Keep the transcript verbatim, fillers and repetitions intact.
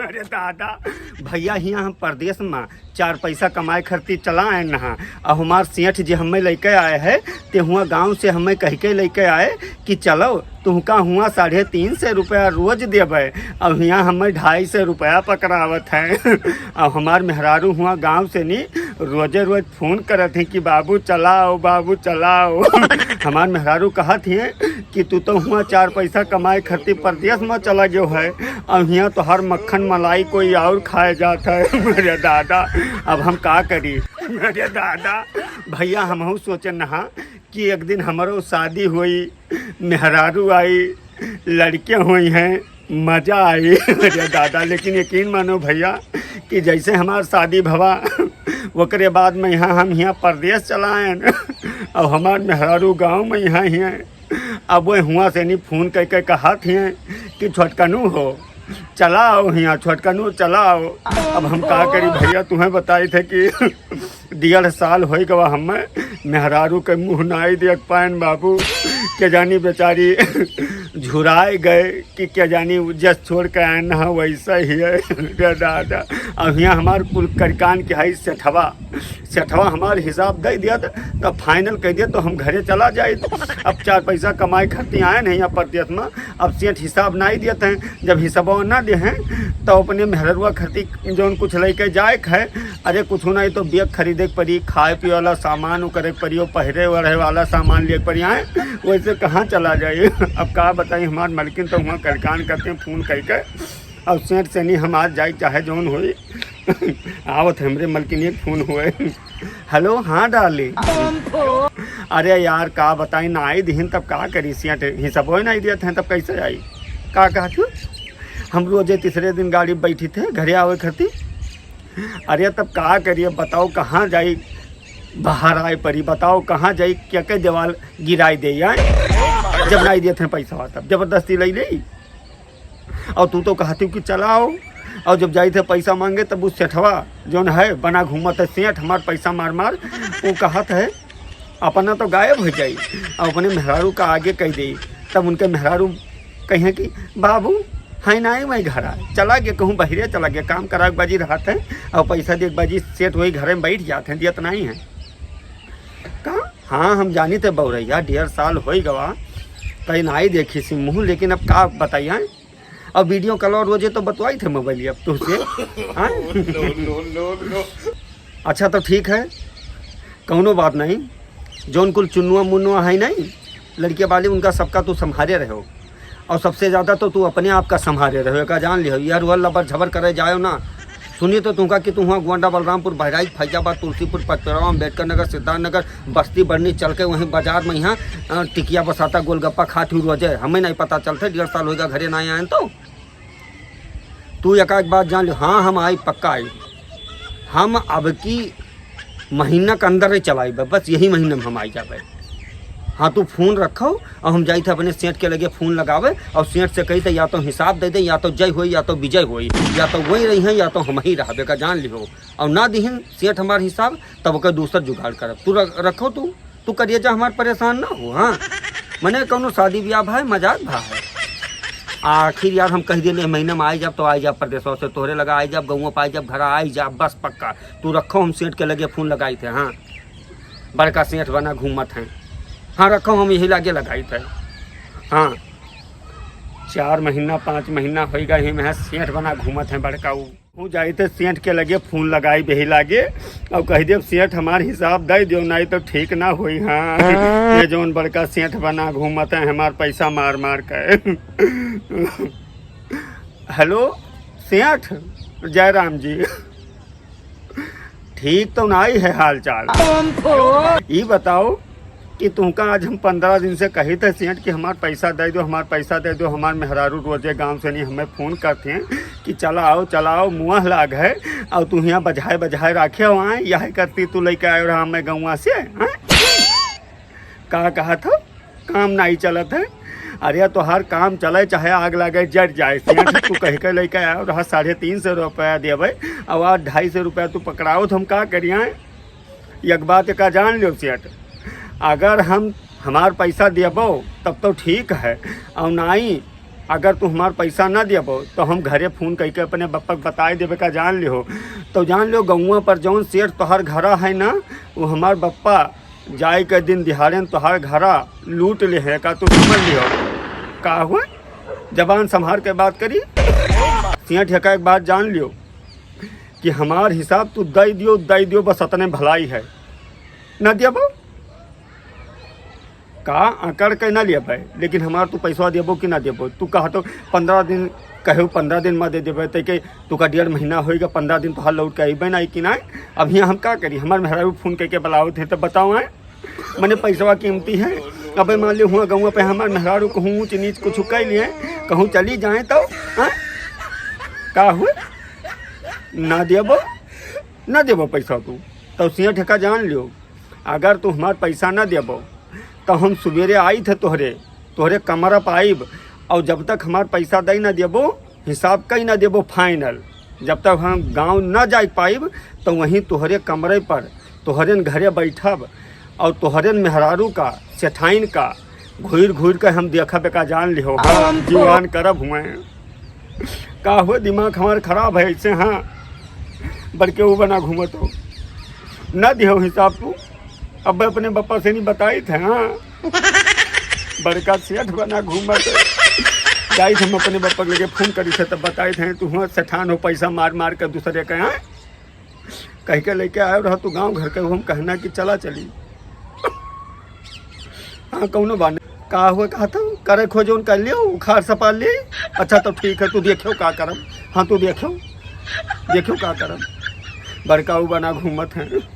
अरे दादा, भइया, हियाँ हम परदेस मा चार पैसा कमाए खरती चला आएन नहा, अउ हमार सेठ जे हम्मे लइके आए है, ते हुआँ गाँव से हम्मे कहिके लइके आए कि चलो, तुहका हुआँ साढ़े तीन सौ रुपया रोज देबे, अउ हियाँ हम्मे ढाई सौ रुपया पकड़ावत है। अउ हमार मेहरारू हुआँ गाँव से नी रोजे रोज फोन करत हैं कि बाबू चलाओ, बाबू चलाओ। हमार मेहरारू कहत हैं कि तू तो हुआँ चार पैसा कमाए खरती परदेस मा चला गयो है, अउ हियाँ तोहार मक्खन मलाई कोई और खाए जात है। मेरे दादा, अब हम का करी? मेरे दादा, भइया, हमहू सोचे नहा कि एक दिन हमरो शादी होई, मेहरारू आई, लड़के होई हैं, मजा आई। मेरे दादा, लेकिन यकीन मानो भइया कि जैसे हमार शादी भवा, ओकरे बाद में यहाँ हम हियाँ परदेस चला आएन, अउ हमार मेहरारू गाँव में यहाँ ही हैं। अब वे हुआँ से नी फोन कइके कहत हैं कि छोटकनू हो, चला आओ हियाँ, छोटकनू चला आओ। अब हम का करी भइया, तुहैं बताइत है कि डेढ़ साल होइ गवा हम्मे मेहरारू के मुँह नाई देख पाएन बाबू। के जानी बेचारी झुराए गए कि के जानी उ जस छोड़ के आएन ह वैसा ही है। रे दादा, अब हियाँ हमार कुल करिकान के हई सेठवा, सेठवा हमार हिसाब दइ दियत, तब final कइ दियत तो हम घरे चला जाइत। अब चार पैसा कमाए खरती आएन हियाँ परदेस मा, अब सेठ हिसाब नाई दियत हैं। जब हिसाबवा ना देहें, तो अपने मेहररुआ खरती जौन कुछ लइके जाए के है, अरे कुछ नाई तो bag खरीदे के पड़ी, खाए पिए वाला सामान उ करे के पड़ी, अउ पहिरे ओढ़े वाला सामान लिए के पड़ी। आए, वैसे कहाँ चला जाई? अब का बताई, हमार मलकिन तो हुआँ करिकान करते हैं फोन कइके, अउ सेठ से नी हम आज जाई, चाहे जौन होई। आवत हमरे मलकिन एक फोन होए। Hello, हाँ darling। अरे यार, का बताई, नाई दिहिन तब का करी, सेठ हिसाबो नाई दियत हैं तब कैसे आई? का कहत हू? हम रोजे तीसरे दिन गाड़ी बैठी थे घरे आवे खरती। अरे तब का करिए, बताओ कहाँ जाई, बाहर आए परी, बताओ कहाँ जाई, क्या के देवाल गिराई दे आए, जब नाई दियत हैं पैसा तब जबरदस्ती लइ ले। अउ तू तो कहत हू कि चला आओ, अउ जब जाइत है पैसा माँगे तब उ सेठवा जौन है बना घूमत है सेठ, हमार पैसा मार मार, उ कहत है अपना तो गायब होइ जाई, अउ अपने मेहरारू का आगे कहि देई, तब उनके मेहरारू कहिहैं कि बाबू, है नाई मैं घरा, चला गे कहूँ बहिरे, चला गे काम कराए के बाजी रहत है, अउ पैसा दिए के बाजी सेठ वही घरे में बैठ जात हैं, दियत नाई हैं। का? हाँ, हम जानित है बउरइया, डेढ़ साल होइ गवा, कहीं नाई देखिस मुँह, लेकिन अब का बताई, हैं? अब video call रोजे तो बतवाइत है मोबाइल अब तुहसे, हाँ? No, no, no, no। अच्छा तो ठीक है, कौनो बात नहीं, जौन कुल चुन्नुआ मुन्नुआ है नहीं, लड़के वाले, उनका सबका तू संभारे रहो, अउ सबसे ज्यादा तो तू अपने आप का संभारे रहो, एका जान लिहो, यह रुअल लबर झबर करे जायो ना। सुनिए तो तुमका कि तू हुआँ गोंडा, बलरामपुर, बहराइच, फैजाबाद, तुलसीपुर, पचपेड़वा, अम्बेडकर नगर, सिद्धार्थ नगर, बस्ती बरनी चल के वहीं बाजार में यहाँ, अ, टिकिया बसाता गोलगप्पा खात हुई रोजे, हमें नहीं पता चलते, डेढ़ साल होइगा घरे ना आए तो। तू एकाएक बात जान ले, हाँ हम आई, पक्का आई, हम अब की महीना के अंदर ही चलाई बे, बस यही महीना में हम आई जाबे। हाँ, तू फोन रखो अउ हम जाइत है अपने सेठ के लगे फोन लगावे अउ सेठ से कही तो या तो हिसाब दे दे, या तो जय होई, या तो विजय होई, या तो वही रही हैं, या तो हम ही रहबे, का जान लिहो। अउ ना दिहिन सेठ हमार हिसाब, तब ओकर दूसर जुगाड़ करब। तू र-, रखो तू, तू करिए जा, हमार परेशान ना हो। हाँ, मने कौनो शादी ब्याह भाई, मजाक भा है। आखिर यार हम कह दिए, महीना में आई जाब तो आई जाब, परदेसवा से तोहरे लगा आई जाब, गौवा पे आई जाब, घरा आई जाब, बस पक्का। तू रखो, हम सेठ के लगे फोन लगाइत है। हाँ, बड़का सेठ बना घूमत हैं। हाँ, रखो, हम यही लागे लगाइत है। हाँ, चार महीना, पाँच महीना होइगा, यही में सेठ बना घूमत हैं बड़का। उ, उ जाइत है सेठ के लगे फोन लगाई बेही लागे, अउ कहि देब, "सेठ, हमार हिसाब दइ दियो, नाई तो ठीक ना होई।" हाँ, ये जौन बड़का सेठ बना घूमत हैं, हमार पैसा मार मार के। Hello सेठ, जय राम जी। ठीक तो नाई है हाल चाल। ई बताओ कि तुमका आज हम पन्द्रह दिन से कहित है सेठ कि हमार पैसा दइ दो, हमार पैसा दइ दो, हमार मेहरारू रोजे गाँव से नहीं हमें फोन करत हैं कि चला आओ, चला आओ, मुँह लाग है, अउ तू हियाँ बझाए बझाए राखे हो, आए, यह करती तू लइके आयो रहा हमें गौवा से, हाँ? का कहत हो? काम नाई चलत है। अरे तोहार काम चले चाहे आग लागे जर जाए, सेठ तू कहिके लइके आयो रहा साढ़े तीन सौ रुपया देबे, अउ आज ढाई सौ रुपया तू पकड़ाओ तो हम का करिए? एक बात का जान लियो सेठ, अगर हम हमार पैसा देबो तब तो ठीक है, अउ नाई अगर तू हमार पैसा ना देबो, तो हम घरे फोन कइके अपने बप्पा के बताए देबे का, जान लिहो। तो जान लिहो, गौवा पर जौन सेठ तोहार घरा है ना, वो हमार बप्पा जाए के दिन दिहाड़े न तोहार घरा लूट ले है का, तू समझ लिहो। का हुए, जबान संभार के बात करी। सेठ हेका एक बात जान लियो कि हमार हिसाब तू दई दियो, दई दियो, बस अतने भलाई है। ना देबो का, अकड़ के ना लेबे, लेकिन हमार तू पैसवा देबो कि ना देबो? तू कहा तो पन्द्रह दिन, कहे पन्द्रह दिन में दे देबे, ते के तू का डेढ़ महीना होइगा, पन्द्रह दिन तोहार लौट के अइबे ना कि ना। अब हियाँ हम का करी, हमार मेहरारू फोन करके बुलावत है, तब बताओ हैं। मने पैसवा कीमती है। अबे मान लियो हुआ गौवा पे हमार मेहरारू कहूँ ऊँच नीच कुछ कह लिए, कहूँ चली जाए तो, हाँ? का हुए? ना देबो, ना देबो पैसा तू। तो सेठ हेका जान लियो, अगर तू हमार पैसा ना देबो, तो हम सुबेरे आई थे तोहरे, तोहरे कमरा पे आइब, और जब तक हमार पैसा दई ना देबो, हिसाब कई ना देबो final। जब तक हम गाँव ना जाए पाइब, तो वहीं तोहरे कमरे पर, तोहरे घरे बैठब, और तोहरे मेहरारू का, सेठाइन का, घूर घूर के हम देखब का, जान लिहो। हाँ, हम तो जीवान करब हुए। का हो, दिमाग हमार खराब है ऐसे, हाँ? बड़के वो बना घूमत हो, ना दिहो हिसाब तू। अब अपने बप्पा से नहीं बताई थे, हाँ? बड़का सेठ बना घूमत हो। जाई थे हम अपने बप्पा के लगे फोन करी थे, तब बताई थे, तू हुआ सेठान हो, पैसा मार मार के दूसरे के, हाँ? कह के लेके आयो रहा तू गाँव घर के, हम कहना कि चला चली। हाँ, कौनो बात नहीं। का हुआ, कहा था, करे खोजो न कर लियो, उखाड़ सपार ले। अच्छा, तो ठीक है, तू देखियो का करम। हाँ, तू देखियो, देखियो का करम। बड़का ऊ बना घूमत है।